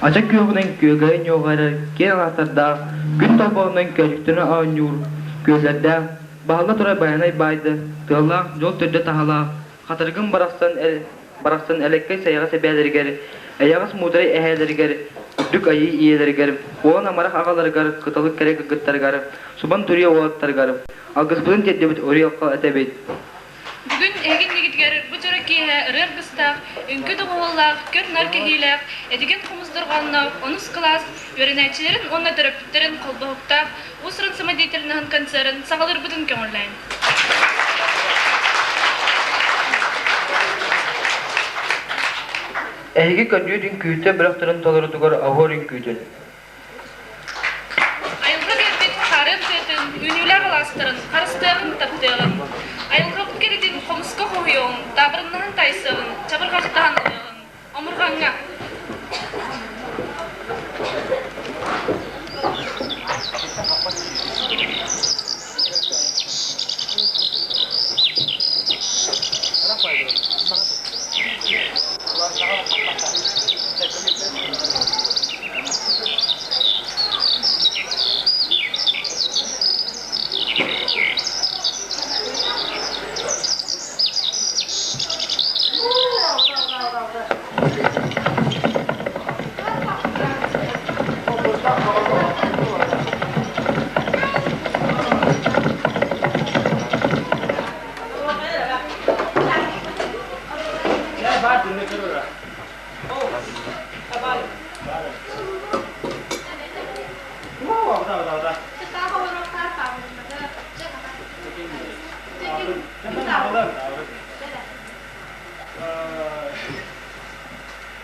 Ача күөҕүнэн күөгэйэ ньуоҕа эрэр киэҥ алаастардаах, күн толбоонунан көөчүктэнэ оонньуур күөллэрдээх, баһылла турар Байанай баайды, тыаллаах дьол төрдө таһалаах, хатырыгын барахсан, барахсан элэккэй сайаҕас эбээлэригэр, эйэҕэс муударай эһээлэригэр, үрдүк айыы ийэлэригэр, уолан амарах аҕаларыгар, кыталык кэрэ кыргыттарыгар, субан туруйа уолаттарыгар алгыспытын тиэрдэбит уруй-айхал этэбит. Бүгүн эһиги иннигитигэр бу дьоро киэһэ ырыа аргыстаах, үҥкүү доҕуһуоллаах, көр-нар кэһиилээх, этигэн хомус дорҕоонноох онус кылаас үөрэнээччилэрин уонна төрөппүттэрин холбоһуктаах уус-уран самодеятельноһын концерын саҕалыырбытын көҥүллээн. Эһиги көрдүүр үҥкүүтэ бөлөхтөрүн толорутугар оһуор үҥкүүтүн Айылҕа биэрбит хаарыан тыатын, үүнүүлээх алаастарын харыстыаҕын, таптыаҕын. Айылҕабыт кэрэтин хомуска хоһуйуоҕуҥ, таабырыннаһан таайсыаҕын, чабырҕахтаһан ылыаҕыҥ. Омурҕаҥҥа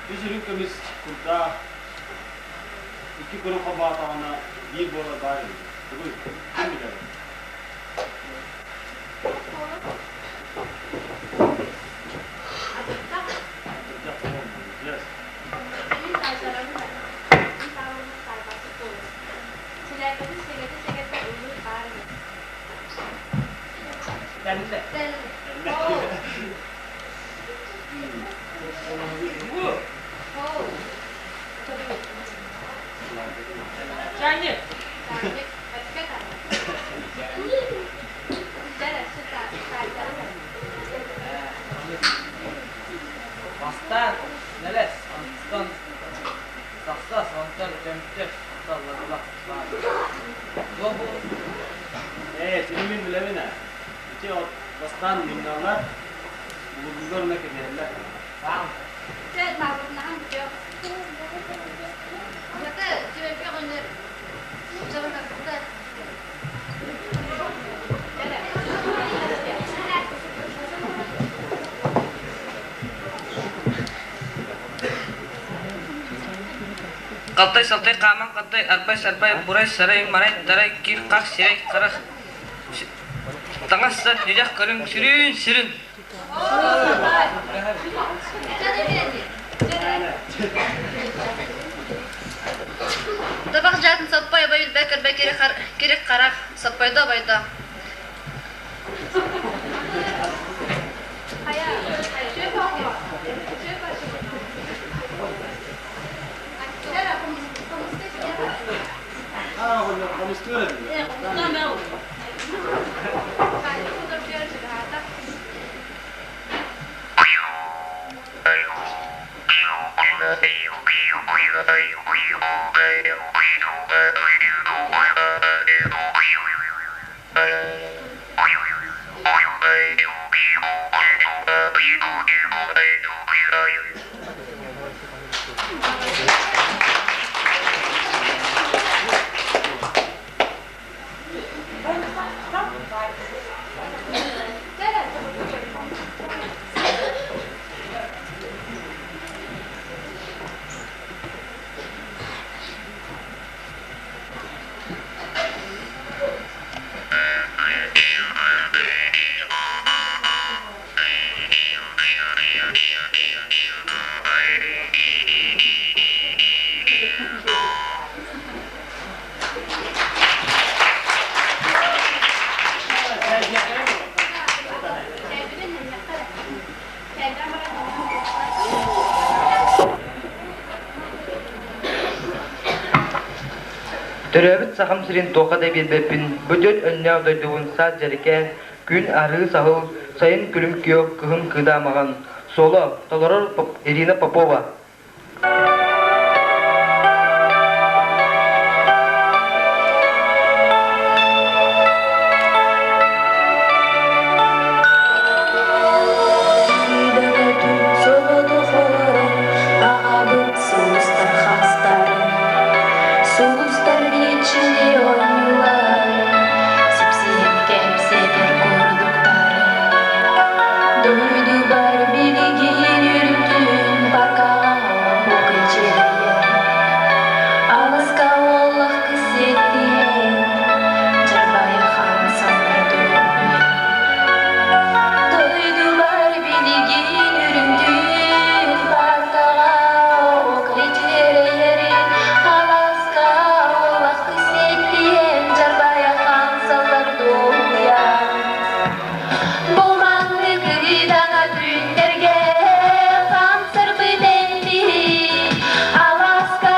Үс үрүҥ көмүс курдаах икки куру холбоотоҕуна биир буолар баар эбит. Тугуй? Ким билэр? Бастаан нэлэс, онтон тахсас, онтон көмтөс, онтон Туох бу? Ээ, сини мин билэбин ээ. Ити от бастаан мунньаллар, булгугар уна кэбиһэллэр. Саам. Халтай-салтай хааман хаттай, арбай-сарбай, бурай-сарай, марай-тарай, кир-хах, сирэй-харах, таҥас-сап, дьүдьэх көрүҥ, сүрүүн-сүрүн. Табах дьаатын саппай абай билбэт кэрбэ кирик харах, саппайда абайда. Төрөөбүт Сахам сирин туохха да биэрбэппин, бу түөрт өннөөх дойдубун саас дьэрикээн, күн арыы саһыл, сайын күлүм күөх, кыһын кыыдаамаҕан. Соло, толорор Ирина Попова. Сулустар иччини оонньуулар, сипсийэн кэпсэтэр курдуктар. Дойдубар билигин үрдүн паркаҕа укэчэйэр. Алыска олох кисиэттиһэн, дьарбайхан санар дуоһуйар. Дойдубар билигин үрүҥ паркаҕа укэчэйэр. Аласка олох кисиэттиһэн, дьарбайхан саллар дуоһуйар. Бу маннык ыйдаҥа түүннэргэ хамсарбыт эн Аласка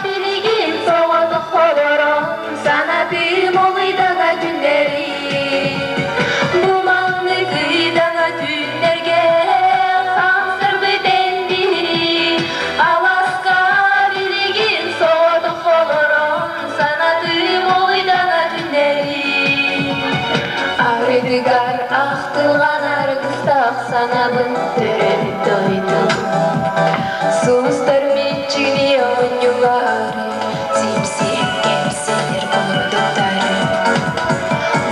билигин соҕотох олорон санатыым ол ыйдаҥа түүннэри. Бу маннык ыйдаҥа түүннэргэ хамсарбыт эн Аласка билигин соҕотох олорон санатыым ол ыйдаҥа түүннэри. Арыгыгар ахтылҕан аргыстаах санабын төрөөбүт дойдум. Сулустар миччини оонньуулары, сипсиэн кэпсэтэр курдуктары.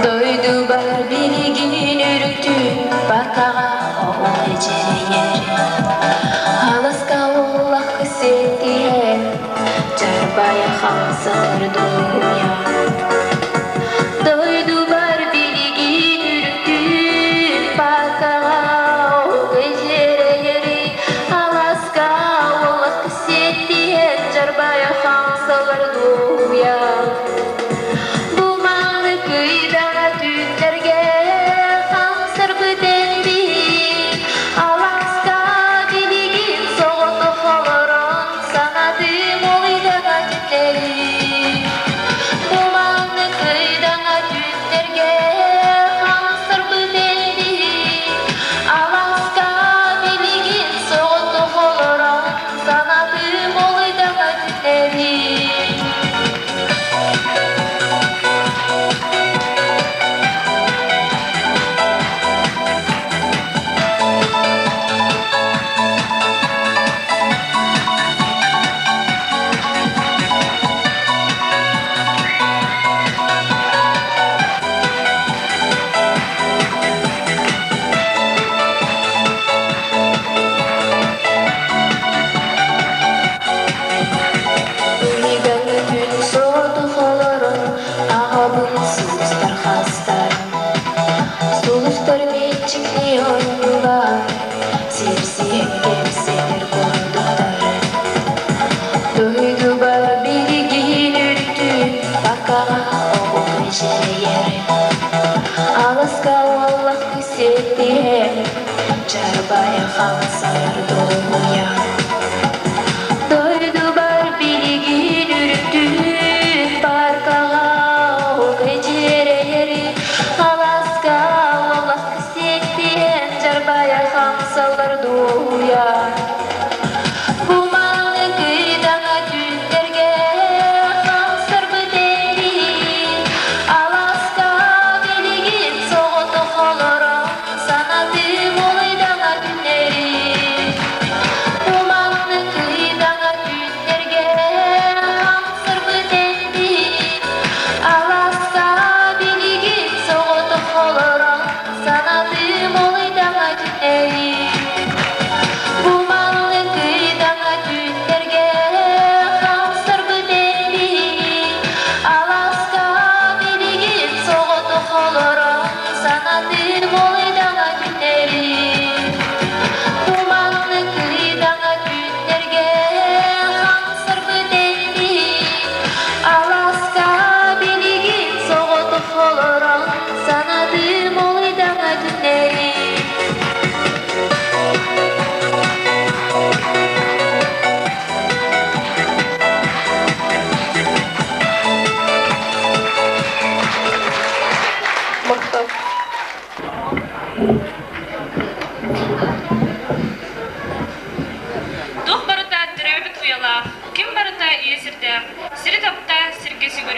Дойдубар билигин үрүктүүн паркаҕа оҕо эдьирэйэр. Аласка уллах сиэтиһэн, чарбайа хамсанар дуоһуйа. Дойдубар билигин үрүктүүн паркаҕа оҕо эдьирэйэри, аласка уллах сиэтиһэн, чарбайа хамсалар дуоһуйа. Бу мааны кыйдаҕа түүннэргэ хамсарбыт эн Алааска билигин соҕотох олорон санатыым ол идэҕэ түннэри. Бу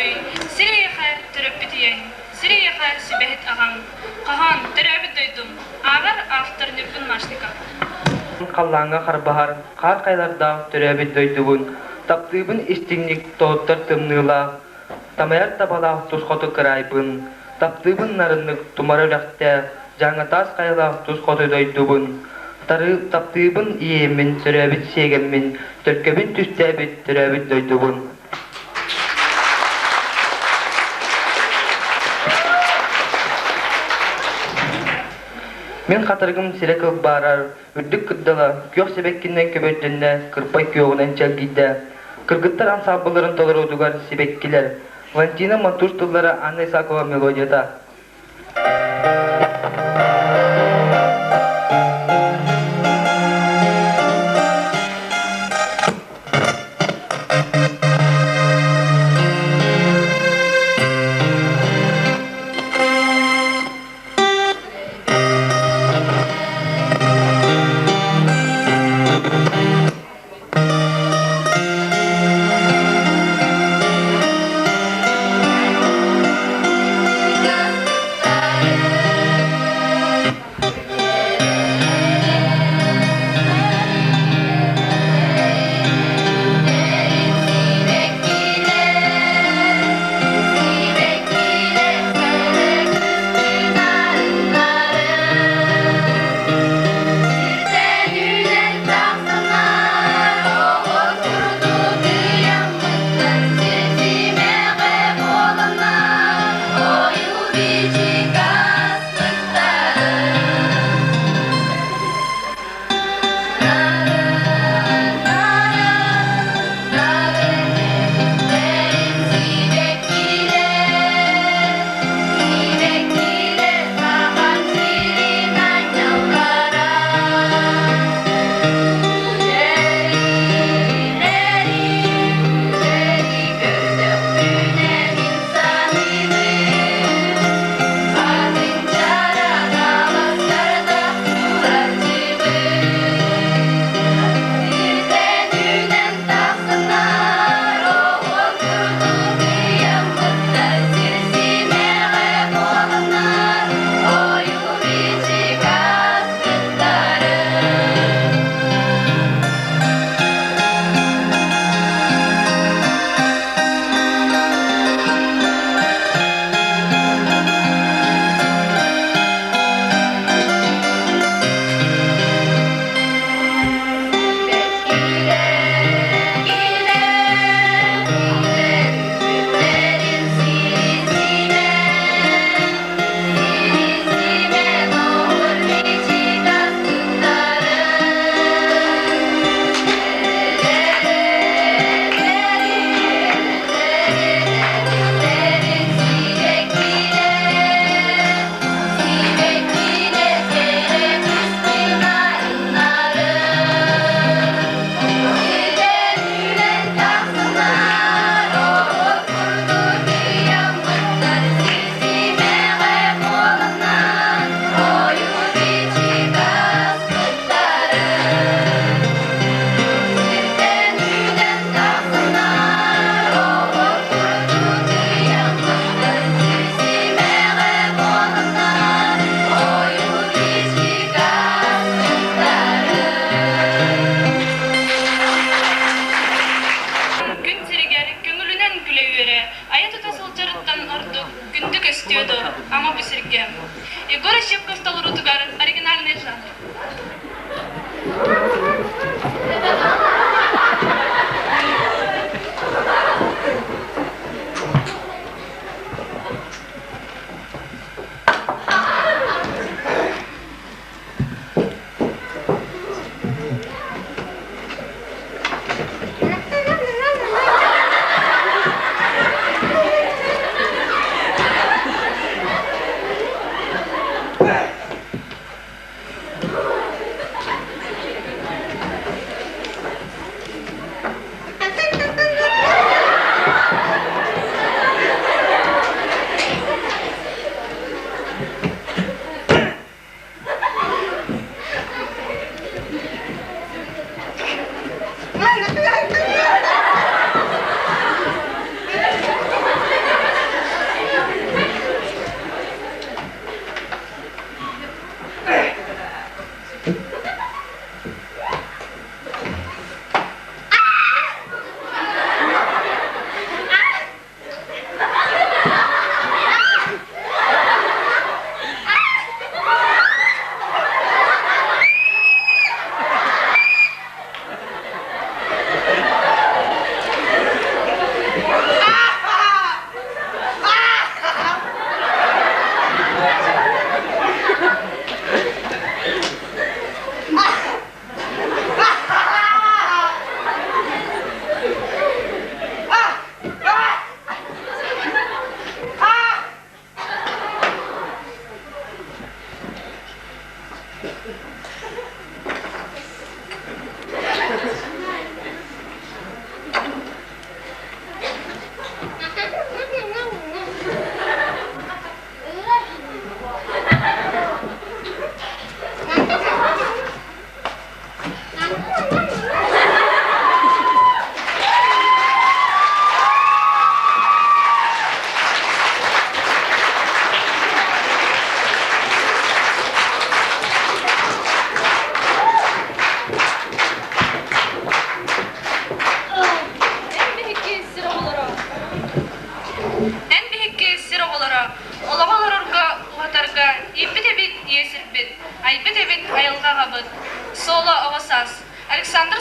Көрүүй, сир эйиэхэ төрөппүт ийэҥ, сир эйиэхэ сүбэһит аҕаҥ. Хоһоон, төрөөбүт дойдум. Ааҕар автор Ньургун Машников. Халлааҥҥа харбаһар, хаар хайлардаах төрөөбүт дойдубун, таптыыбын истиҥник тоһуттар тымныылаах, тамайар табалаах тус хоту кыраайбын, таптыыбын нарыннык тумара үрэхтээх, дьааҥытаас хайалаах тус хоту дойдубун, таптыыбын ийэммин, төрөөбүт сиэгэммин, төлкөбүн түстээбит төрөөбүт дойдубун. Мин хатырыгым сирэ кылбаарар, үрдүк кырдала, күөх сибэккинэн көбөйдөннө, кырпай күөҕүнэн чэлгийдэ. Кыргыттар ансаамбылларын толоруутугар сибэккилэр. Валентина Монтуш тыллара Анна Исакова мелодията.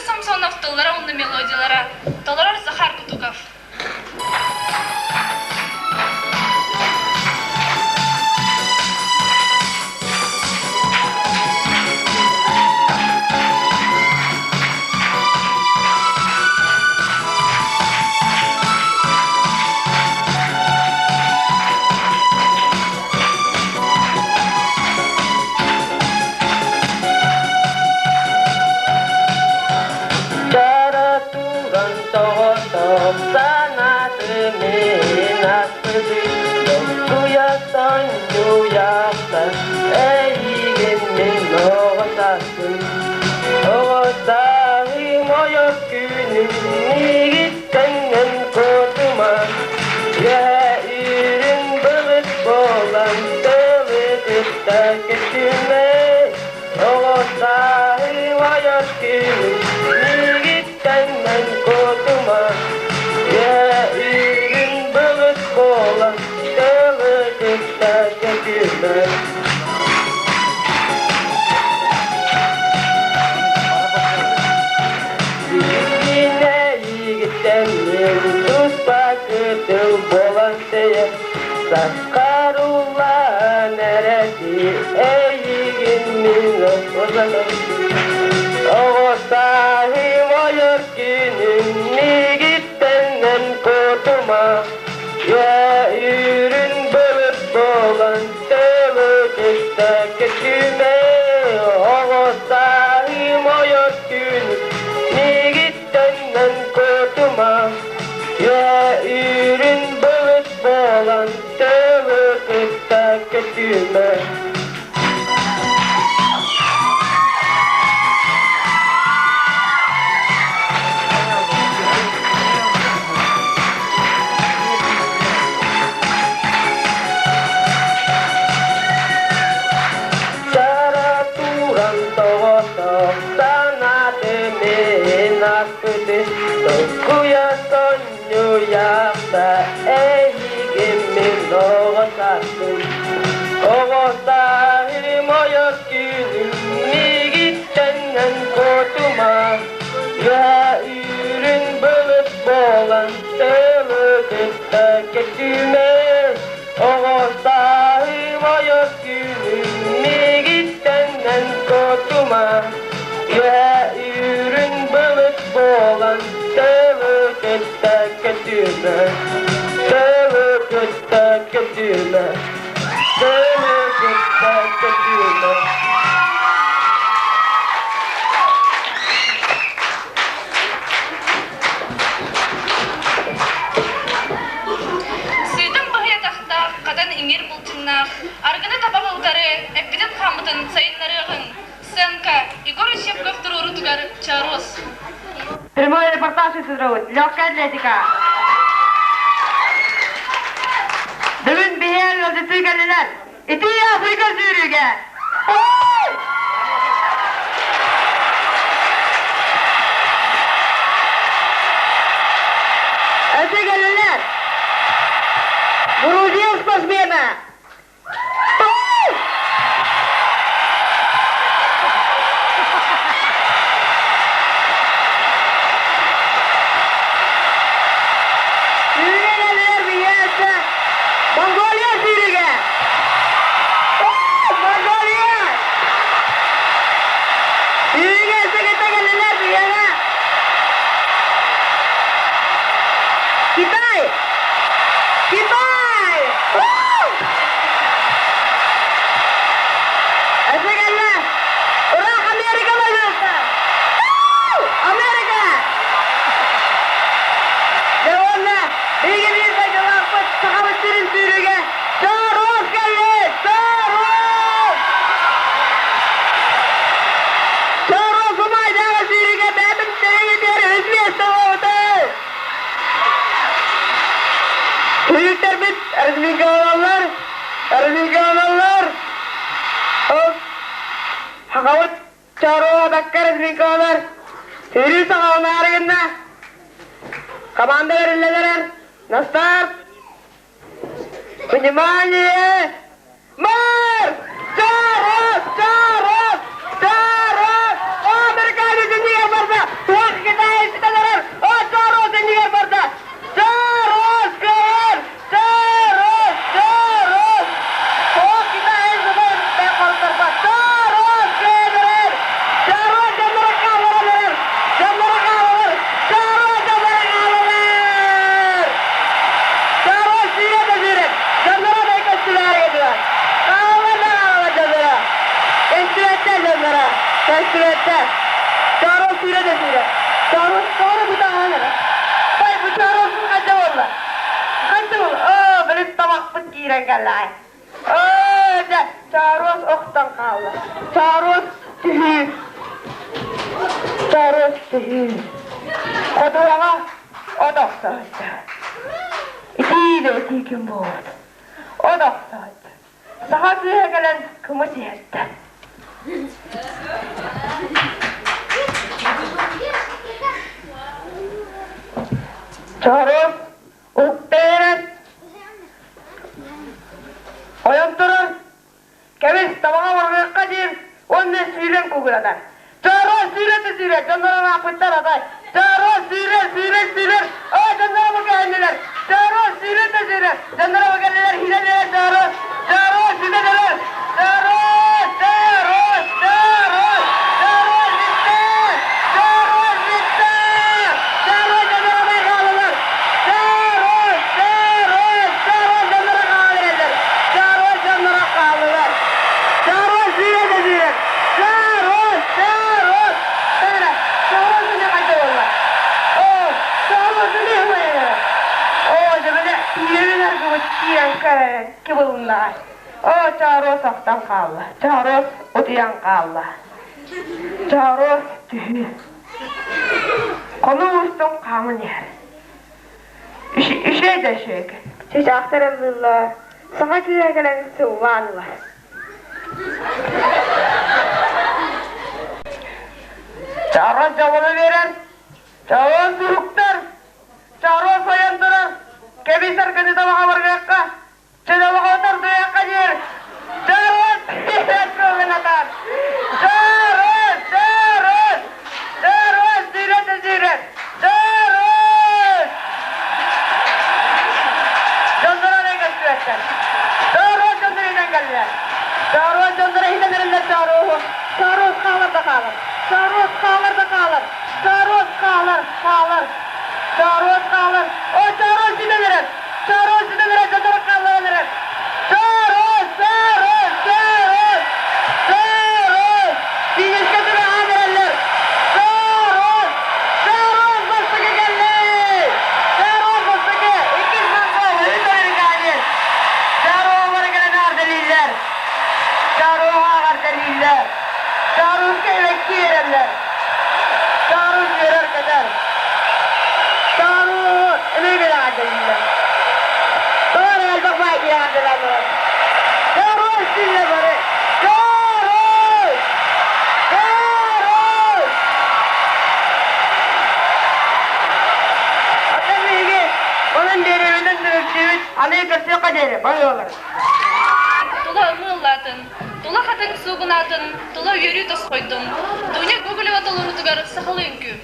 Самсонов тыллара уонна мелодиялара. Толорор Захар Кутуков. Чара туран тоҕотох санааты мин аспытым Долгуйа сонньуйахтан эйигин мин оҕо сааспын Оҕо сааһым ойор күнүм миигиттэн куотума Үөһэ үрүҥ былыт буолан тылы кытта көтүмэ Оҕо сааһым ойор күнүм миигиттэн куотума Үөһэ үрүҥ былыт буолан тылы кытта көтүмэ Билигин эйигиттэн мин туспа кытыл буолан тэйэ Саккаруллан эрэти эйигин мин озанам Оҕо сааһым ойор күнүм миигиттэн куотума Йа үрүн былыт буолан тылы кытта көтүмэ Оҕо сааһым ойор күнүм миигиттэн куотума Йа үрүн былыт буолан тылы кытта көтүмэ Чара туран тоҕотох санааты мин аспыты Толкуйа сонньуйахта эйигин мин оҕо сааспын Оҕо сааһым ойор күнүм миигиттэн куотума Үөһэ үрүҥ былыт буолан тылы кытта көтүмэ Оҕо сааһым ойор күнүм миигиттэн куотума Үөһэ үрүҥ былыт буолан тылы кытта көтүмэ Тылы кытта көтүмэ Тылы кытта көтүмэ Сыытын баһыйатахтаах, хатан иҥир булчуннаах, аргыны табаҕы утары, эппитин хааммытын сайыннарыаҕыҥ. Сценка Егор Ощепков туруорутугар Чарос. Прямой репортаж из Легкая атлетика. Бүгүн биһиэн ыалдьыттыы кэллилэр. Итии Африка сүүрүүгэ! Өссө кэллилэр. Грузия спортсмена. Сүүрүгэлэр биһиэхэ Монголия сүүрүгэ! Монголия! Сүүрүгэ өссө кэллилэр биһиэхэ! Китай! Китай! Өссө кэллэ! Ыраах Америка пожалуйста! Америка! Дьэ уонна биһиги биир дойдулаахпыт Сахабыт сирин сүүрүгэ Чоруос кэллэ! Чоруос! Чоруос Умайдааҕы сүүрүгэ бэйэтин тэҥитигэр үс миэстэ буолбута! Сүүрүктэрбит разминкаланаллар, разминкаланаллар! Сахабыт Чоруобакка разминкаланар, сүүрүү саҕаланаары гынна. Команда бэриллэлэрэр на старт! Внимание! Марш! Чорос! Чорос! Чорос! Американец иннигэр барда! киирэн кэллэҕэ. Оо, дьэ, Чооруос охтон хаалла. Чооруос түһүү. Чооруос түһүү. Ходуһаҕа от охсооччу. Итии да итии күн буолбут. От охсооччу. Саха кыыһа кэлэн кымыс иһэртэ. Чооруос уһуктан ойон туран кэбис табаҕа барыахха диир уонна сүүрэн кугуратар. Чооруос сүүрэ да сүүрэр, дьонноро ырааппыттар атай. Чооруос сүүрэр, сүүрэр, сүүрэр, оо дьонноро бу кэллилэр. Чооруос сүүрэр да сүүрэр, дьонноро бу кэллилэр, хиирэн эрэр Чооруос, Чооруос сүүрэн эрэр. Чооруос, Чооруос, Чооруос, Чооруос бүттэ! Чооруос бүттэ! Чооруос дьонноро абай хааллылар. Чооруос, Чооруос, Чооруос дьонноро хаалан эрэллэр. Чооруос дьонноро хааллылар. Чооруос сүүрэр да сүүрэр. Чооруос, Чооруос! Тара, Чооруос міне қайда болла? О, Чооруос міне хымайы. О, дьэ киирэн аргыбыт киирэн кыбылыннаҕай. О, Чооруос охтон хаалла. Чооруос утуйан хаалла. Чооруос түһүү. Хонуу устун хааман иһэр. Үчүгэй да үчүгэй. Чычаахтар ыллыыллар, саҥа кыыһа кэлэн сыллаан ылар. Чаарас дьолуну биэрэр, чаҕыл суруктар, чараас айан турар, кэбис аргыны табаҕа барыахха, чөлөҕө тардыахха диир. Чараас кылгынатар. Чараас, чараас, чараас сүүрэн да сүүрэр. Чараас! Дьонноро эрэ көстүбэттэр. Чараас дьонноро иһэн кэллилэр. Чараас дьонноро иһитэн эрэллэр Чарооһу. Чараас хаалар да хаалар. Чараас хаалар да хаалар. Чараас хаалар, хаалар. Чараас хаалар. О, Чараас ситэн эрэр. Чараас ситэн эрэр, дьонноро хаалларан эрэр. Чараас, чараас, чараас, чараас. Финишкэ түбэһэн эрэллэр. Чараас, чараас бастакы кэллэ. Чараас бастакы, иккис монгол, үһүс американец. Чароолары кэлэн аҕардалыыллар. Чарооҕа аҕардалыыллар. Чарууска эбэкки үөрэллэр. Чаруус үөрэр-көтөр. Чаруус эмиэ били аҕардалыыллар. Тоҕо эрэ элбэх баай киһи аҕардалаан барар. Чаруус дииллэр бары. Чаруус! Чаруус! Оттон биһиги онон биэриибитин түмүктүүбүт, аны көрсүөххэ диэри, бары Тула ымыы ыллаатын, тула хатыҥ суугунаатын, тула үөрүү тосхойдун. Дуня Гоголева толоруутугар сахалыы үҥкүү.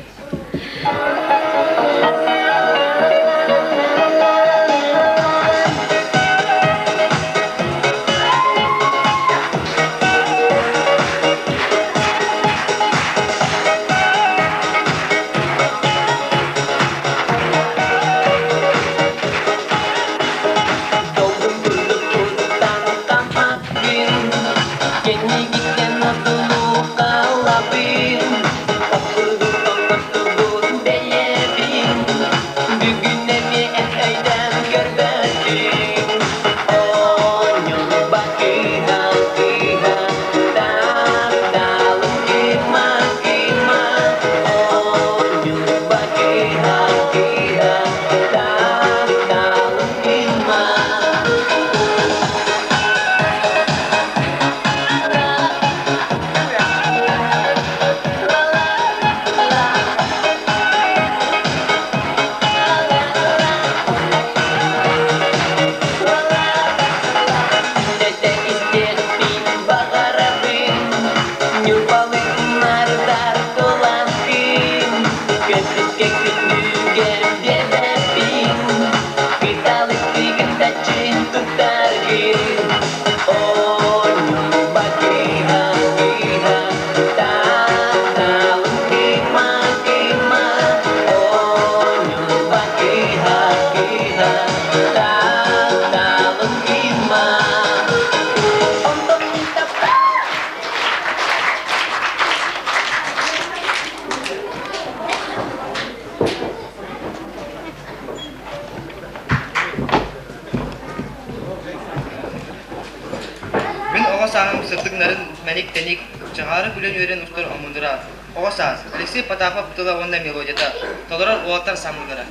нарын мэник-тэник, чаҕаара күлэн-үөрэн устар омуннара, оҕо саас, Алексей Потапов тыла уонна мелодията, толорор уолаттар самыылара.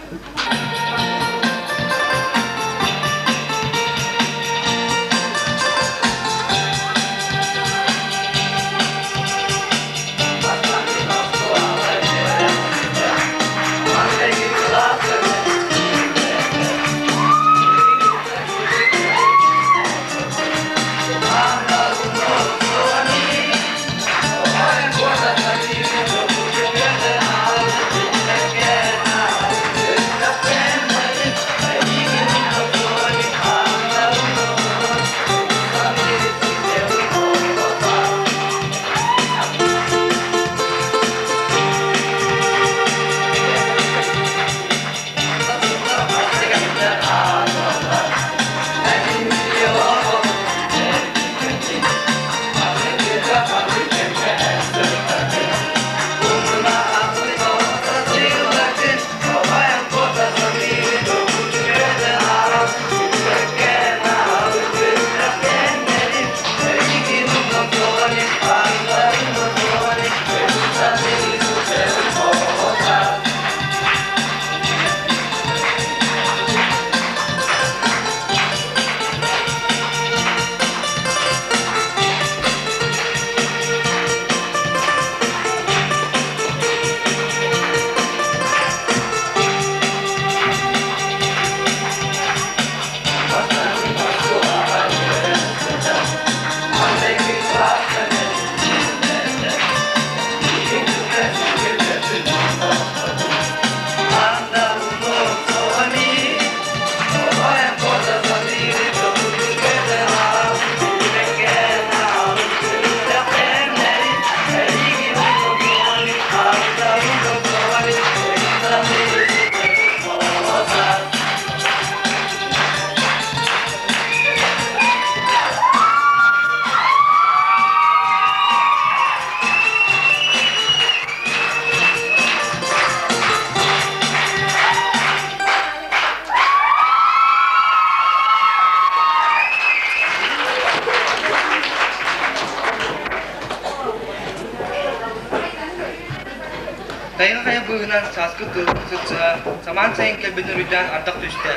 Тайҕа хайа быыһынан сааскы кыылын сырсыһа, самаан сайын кэлбитин уруйдаан ардах түстэ.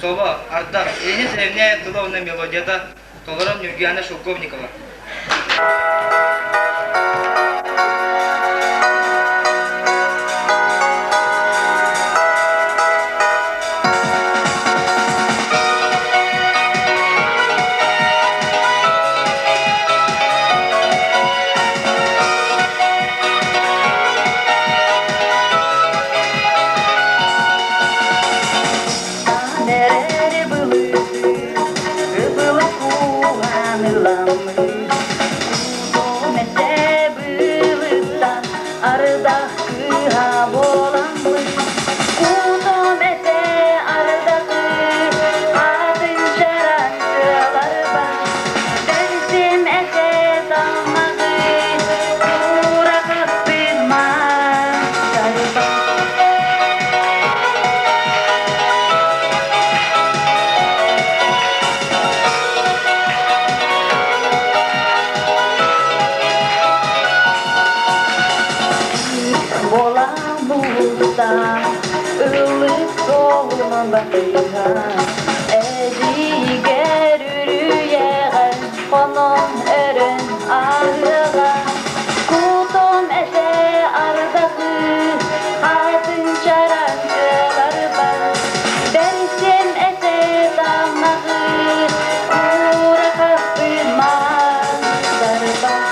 Собо, ардах, Елене Сэревняя тыла уонна мелодията толорон Нюргиана Шелковникова. Ардах кыыһа буоламмын, кутум этэ ардахы, атын чараҥ тыаларбар, бэрсим этэ таммаҕы, куура хаппыт мастарбар. Буола-буолта ыллык суолунан батыһан, эдьиийгэр үрүйэҕэр хонон өрөн ааһыаҕа. Кутум этэ ардахы, хатын чараҥ тыаларбар, бэрсиэм этэ таммаҕы, куура хаппыт мастарбар.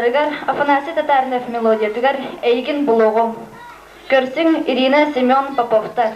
тылларыгар Афанасий Татаринов мелодиятыгар «Эйигин булуоҕум». Көрсүҥ Ирина Семен Поповтар.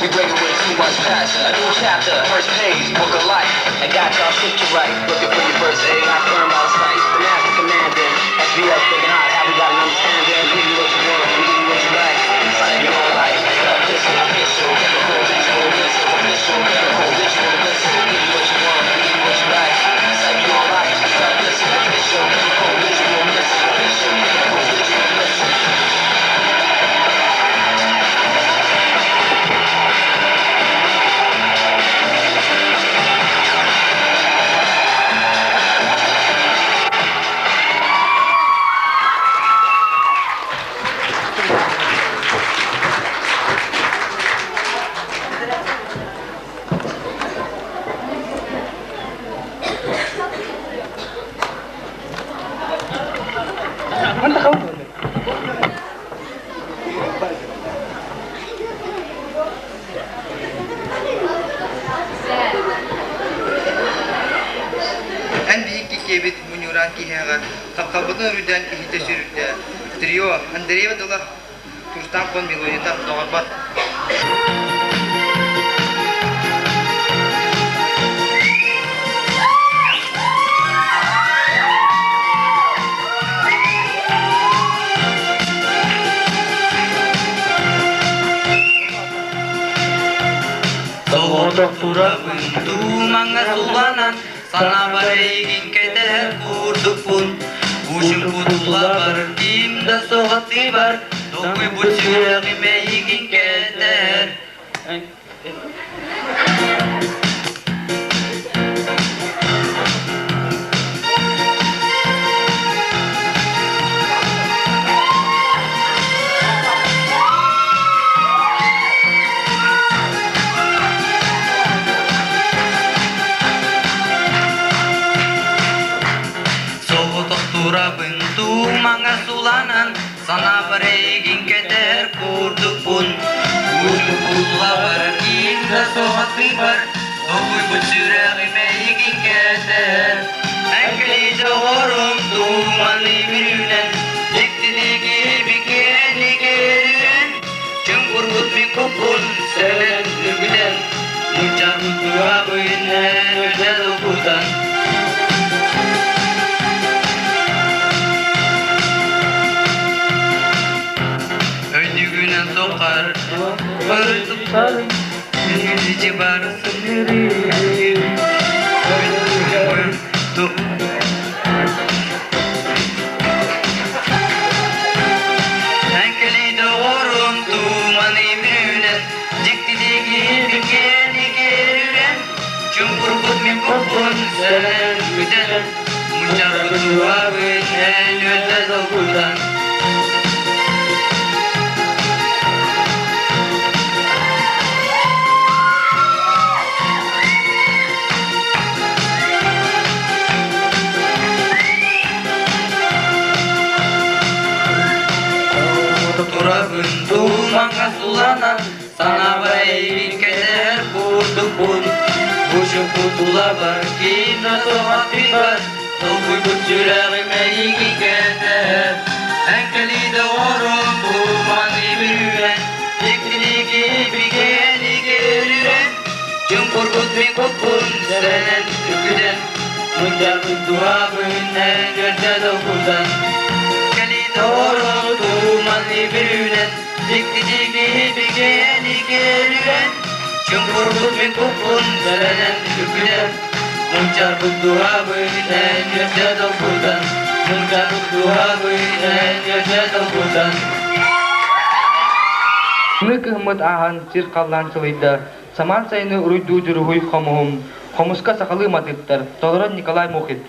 We bring it with too much passion. A new chapter, first page, book of life. I got y'all shit to right. Looking for your first aid, I firm out of sight. The master commanding, SBF thinking hot, have we got an understanding? Give you what you want, we give you what you like. Sign your own life. Official, official, chemical, visual, missile, official, chemical, visual, missile. Give you what you want, we give you what you like. Sign your own life. Official, official, chemical, visual, missile, official, chemical, visual, missile. Эн биһикки киэбит мунньууран киһиэхэ тапталбытын өрүдэн иһитэ сүрүрдэ. Трио Андреева тыла Турстан фон мелодията доҕорбот. Соҕотох турабын туумаҥҥа суланан, санаабар эйигин кэтэһэр курдукпун. Ушум кутулабар, ким да соҕотуйбар, долгуйбут сүрэҕим эйигин кэтэһэр. Соҕотох турабын туумаҥа суланан, санаабар эйигин кэтэр курдукпун. Уһуллабар киин да соҕотуйбар, долгуйбут сүрэҕим эйигин кэтэр. Эҥкили доҕорум тууманы бүрүүнэн, дьиктилиги бикиэни кэрүүн, чуҥкурбут мин куппун сэлэн үргүтэн, мунчарбыт туһабын эн өлө долгутан. Өйдүгүнэн сохар Ырытыппар бар Эҥкили доҕорум тууманы бүрүүнэн, дьиктилиги бикиэни кэрүрэн, чуҥкурбут мин куппун сэлэн бүтэн, мунчарбыт туһабын эн өлтө долгутан. Турабын туумаҥҥа суланан, санаабар эйигин кэтэһэр курдукпун. Бу чуҥкутулабар киин да соҕотуйбар, толкуйбут сүрэҕим эйигин кэтэһэр. Эҥкэлии доҕорум тууманы бүрүүнэн, дьиктилиги бигэни көрүрэн, чуҥкурбут мин куппун сэрэнэн үргүтэн, мунньарбыт туһабын эн үөрдэ долгутан. Кэлидору тууманы бүрүүнэн, дьиктилиги бигэни көрүрэн, чуҥкурбут мин куппун сэрэнэн үргүтэн, мунчарбыт туһабын эн үөрдэ долгутан, мунчарбыт туһабын эн үөрдэ долгутан. Ымыы кыһыммыт ааһан сир-халлаан сылыйда, самаан сайыны уруйдуу дьуруһуй хомуһум, хомуска сахалыы матыыптар, толорон Николай Мухин.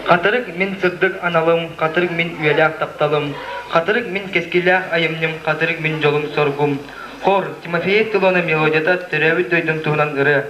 Хатырык мин сырдык аналым, хатырык мин үйэлээх тапталым, хатырык мин кэскиллээх айымньым, хатырык мин дьолум-соргум. Хор, Тимофей Тылона мелодията төрөөбүт дойдум туһунан ырыа.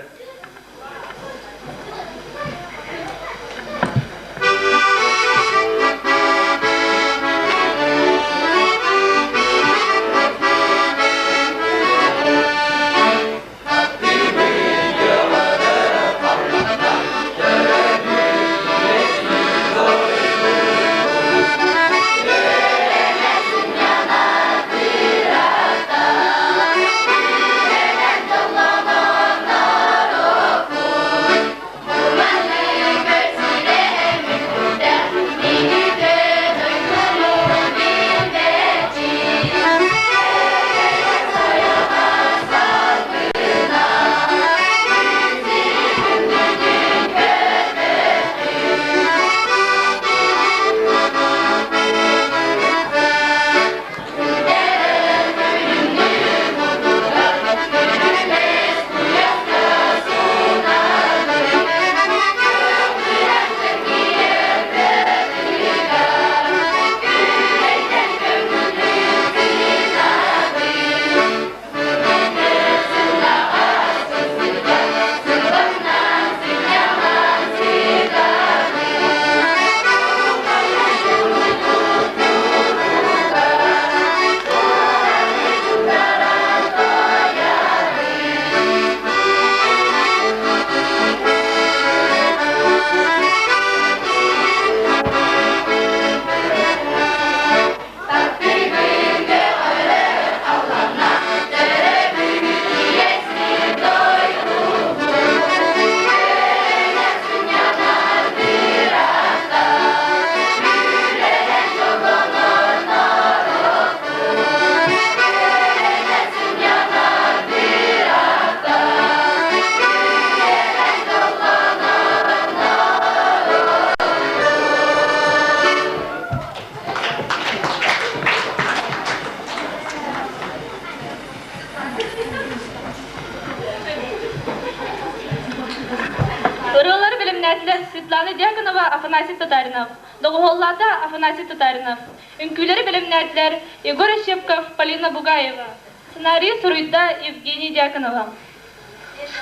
Ырыалары бэлэмнээтилэр Светлана Дьяконова, Афанасий Татаринов. Доҕуһуоллаата Афанасий Татаринов. Үҥкүүлэри бэлэмнээтилэр Егор Ощепков, Полина Бугаева. Сценарийы суруйда Евгений Дьяконова.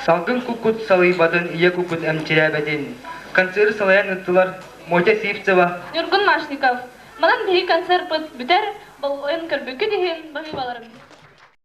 Салгын куккут салыйбатын, ийэ куккут эмчирээбэтин. Концеры салайан ыыттылар Мотя Сивцева, Ньургун Машников. Манан биһиги концерпыт бүтэр, болҕойон көрбүккүт иһин баһыыбаларым.